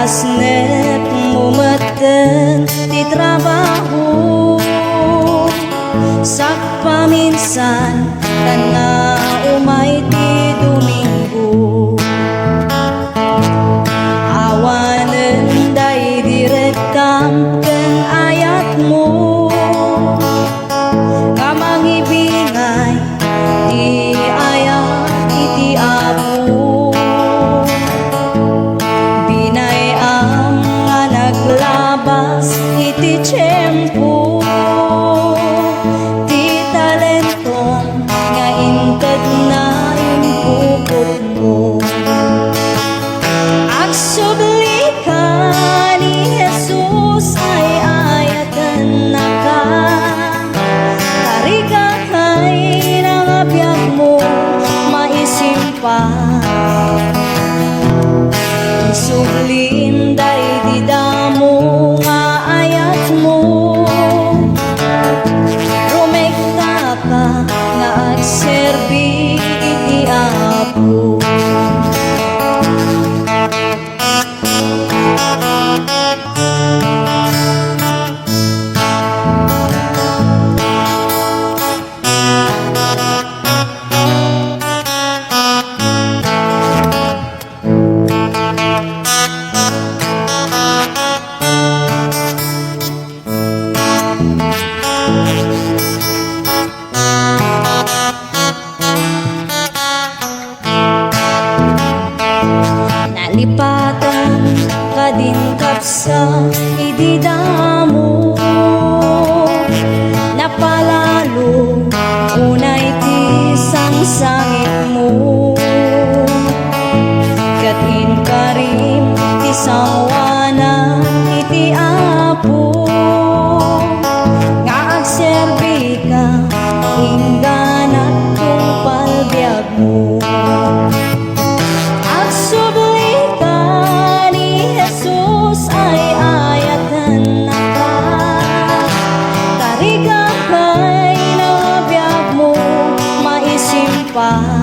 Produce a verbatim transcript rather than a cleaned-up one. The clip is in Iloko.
Snep mo metten ti trabaho, sakpaminsan, tan nga umay ti Domingo. Awanen daydi rekkam ken ayatmo nga mangibingay ti ayat iti Apo. Binay-am nga naglabas iti tiempo ti talentom nga intedna impupotmo. Agsubli ka ni Jesus ay ayatennaka. Tarigakay nga biagmo maisimpa. Isublin daydi damo nga ayatmo. Rumektaka nga agserbi iti Apo. Nalipatan kadin kapsa idi damo. Napalalo unay ti sangsangitmo. Ket inkarim ti sawana iti Apo nga agserbika inggana tungpal biag. Agsubli ka ni Jesus ay ayatennaka. Tarigakay nga biagmo maisimpa.